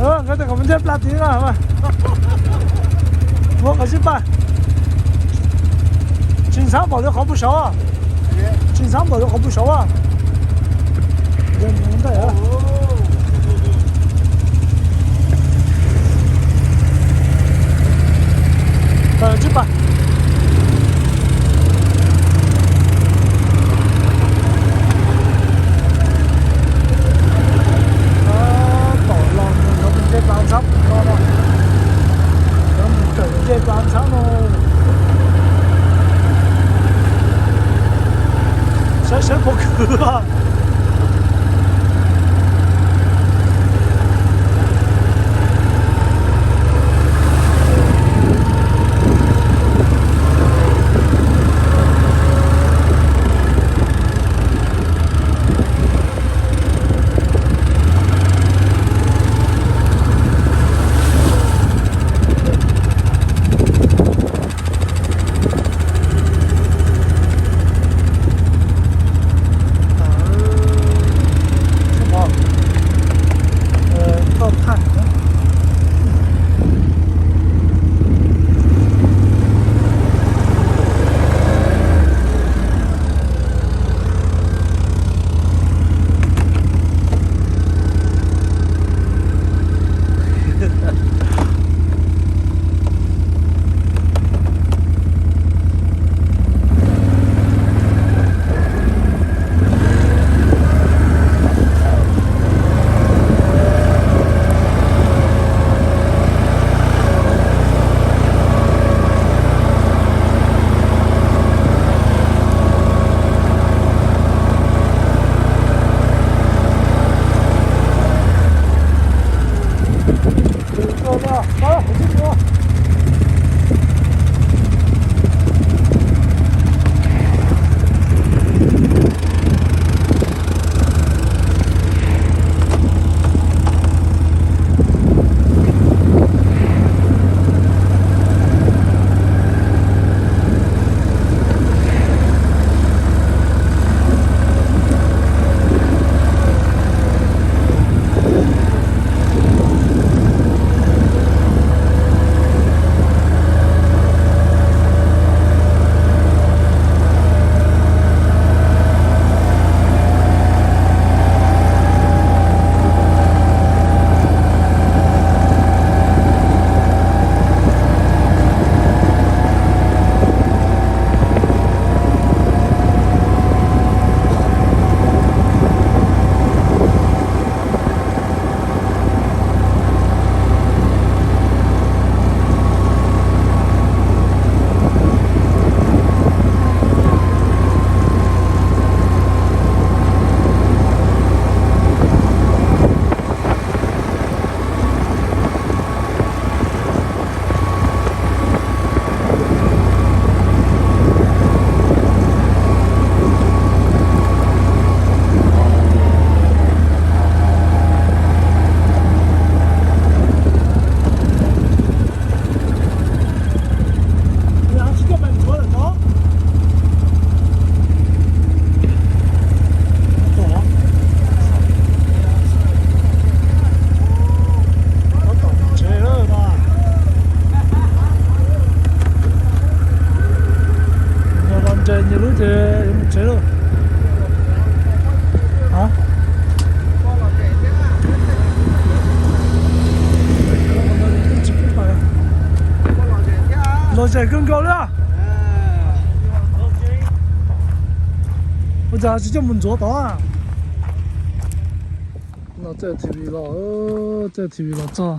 Nkawd tias kom mus nce plas tid no. Ua qhov sib pab. Tsis ntxhab npaum li qhov pug saud. Tsis ntxhab npaum li qhov pug saud. Ntawm ntawm. Sib pab. Tom los mus yuav mus nce plas ntxhab no no. Yuav mus kawm nce plas ntxhab no. Saib saib puas khwv. Nws los ntses nyias lub ces yuav mus tsev lawm. Los zem kawg nkaus li. Ua cas tsis coj mus ntxuav tod? No txawj T V los, txawj T V los txog.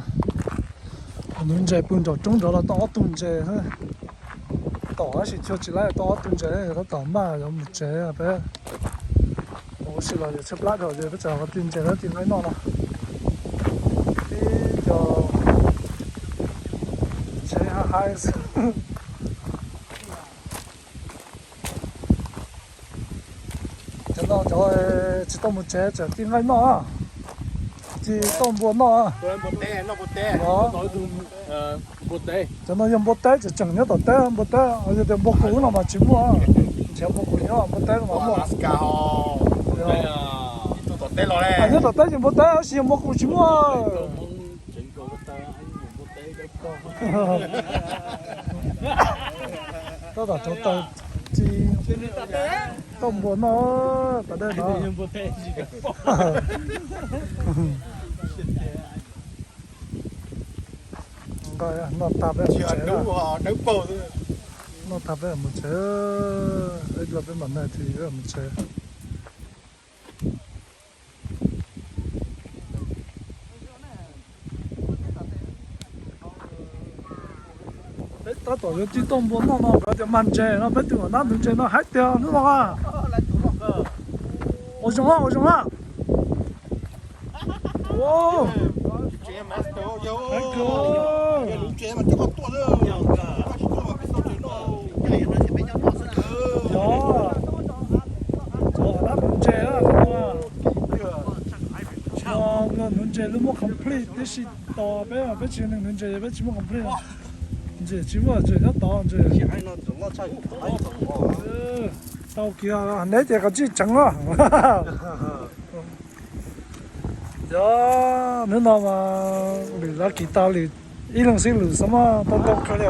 Nuv ntses pw nraum roob nrad los tau ob tug ntses. Tom tab sis chua tsis laib tau ob tug ntses, tab tom npaj yuav mus tsev peb. Ua si los yog tshaib plab dhau ces peb tseem ua tij ntses lawm tij nqaij noj no. Tib co tsev haib xwb. Cov no cov tsis tau mus tsev tseem tij nqaij noj, tsis tau npua noj. Cov no yog npua teb, tseem tseem nyob tom teb, npua teb, yog tias npua qus no mas tsis muaj, nrhiav npua qus nyob npua teb no mas muaj. Nyob tom teb ces npua teb, tab sis yog npua qus tsis muaj. Tab tom rauv taws ci tauj npua noj pas dej no. Noj tag peb mus tsev. Noj tag peb mus tsev. Ib pliag peb mam noj thiab mus tsev. Peb tab tom yuav ci tauj npua noj no, nkawd tias mag ntses no, peb twb mam nab ntug ntses no haib tiag hnub no. Ua zoo, ua zoo. Yog, nab ntug ntses, nab ntug ntses lub muab complete tib si tos peb, peb tsis yog neeg ntug ntses peb tsis muab complete. Ntses tsis muaj, ntses nyob tod ntses. Tau kiag neb ces koj tsij tseev os. Yog, hnub no mas lwm lab kis tag li, ib leeg xib lwm xwb mas tau ntau kawg li.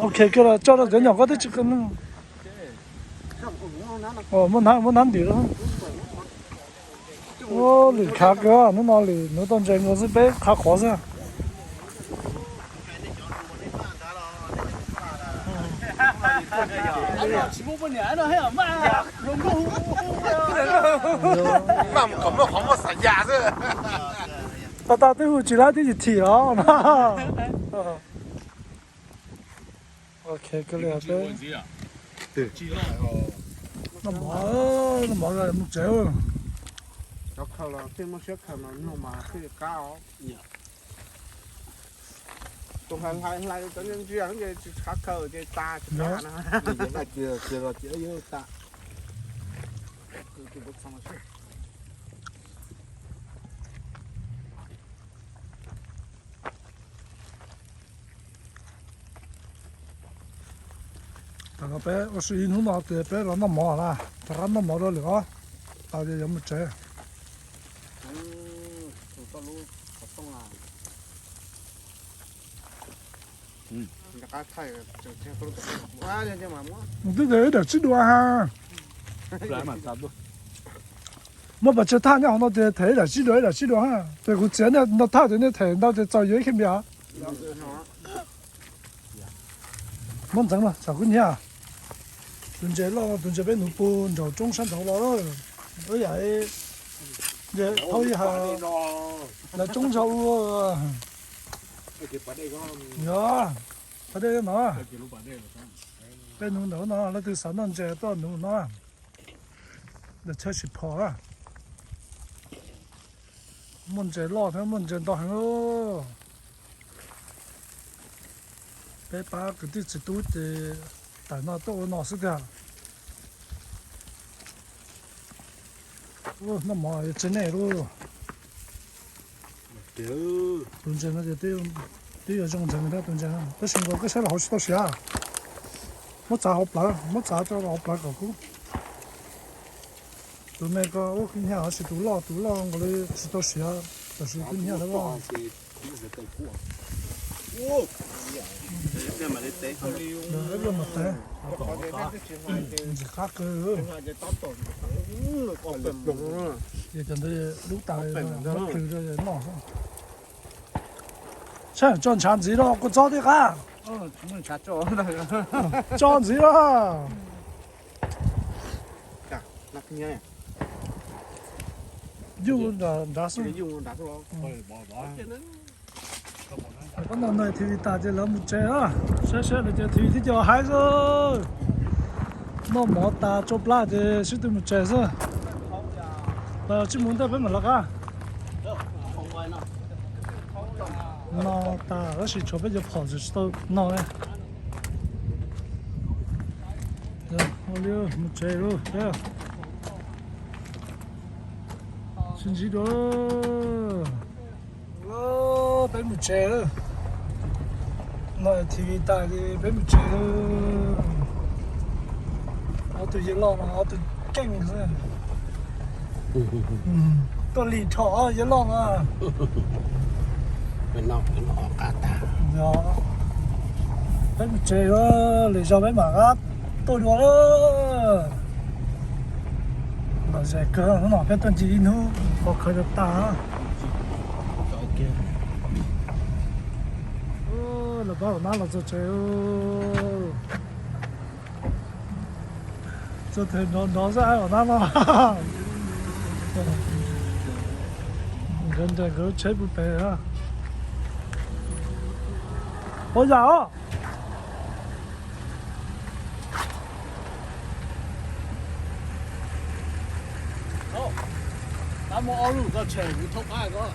Ok, kawg los tso rau cov nyom koj twb tsis kawg no. Muab hnab, muab hnab ntim lawm. Lwm khav kawg, hnub no lwm hnub tau ntses nkaus xwb, peb khav qhuav xwb. Tag tag twb hu tsis lab twb yim thim os. Ok, kawg li peb noj mov, noj mov mus tsev. Cov khaws los thiaj muaj siab khaws mas noj mas thiaj li qab os. Tus hlais hlais cov ntsia ntsia ces tsis qab khaws ces tas tsis qab na. Tam no peb ua si ib hnub no ces peb los noj mov na, rov qab noj mov dua lwm os, tas ces yuav mus tsev. Twb them ib daim tsib dua ha. Muab pas tsawg thaj nyob hauv no ces them ib daim tsib dua, ib daim tsib dua ha. Ces kuv txiav nej ntau thaj ces nej them ntau ces txaus yuav ib khib npias. Muab ntxeev mas tsam kuv nyiam. Tus ntses loj, tus ntses peb nuv pug nraum roob sab nraud los. Ua yam, thauj ib ha, lawv coob zog ua. Yog, pas dej no. Peb nuv ntawm no, leej twg xav noj ntses tuaj nuv no. Ntawm chaw tsis phom na. Muaj ntses loj thiab muaj ntses ntau heev. Peb pab kwv tij txiv tub ces tam no tuaj ua no xwb tiag. Noj mov tsis nej lub. Tus ntses no ces twb yuav zoo ntsees thiab tus ntses no, tab sis nkaus koj saib los hauv tsis tau siav. Muab txav hauv plawv, muab txav rau hauv plawv kom kub. Tus me ko ua kub hnyiab, tab sis tus loj, tus loj nkaus li tsis tau siav, tab sis kub hnyiab loj. Ntxim qab kawg. Ces cov ntawd lub tas muab plhws rau noj xwb. Saib tso ntshav ntxiv rau kua txob thiab qab. Tso ntxiv rau. Yuj nrad xwb. Koj noj noj T V tas ces lawv mus tsev na. Saib saib lawv cov T V twb cov haib xwb. Noj mov tas tsau plab ces sib tw mus tsev xwb. Los tsij mus ntej peb mam lawv qab. Noj tas tab sis tshuav peb cov phom tsis tau noj ne. Ua li mus tsev lawm. Sib ntsib dua. Peb mus tsev lawm. Noj T V tas li peb mus tsev lawm. Ob tug yawg loj no ob tug keej xwb. Tuaj lim dhom yawg loj no. Qab tag. Yog, peb mus tsev, lwm zaus peb mam rov qab tuaj dua lawm. Lom zem kawg, hnub no peb tuaj ncig ib hnub, pov khawv tag tag. Lawv pab ua nab los txog tsev. Txog thaum nrov nrov xwb ua nab no. Nkawd nres nkawd lub tsheb pub pem. Ua yam os. Pab muab ob lub txoj tshem kuv thoob qab ko.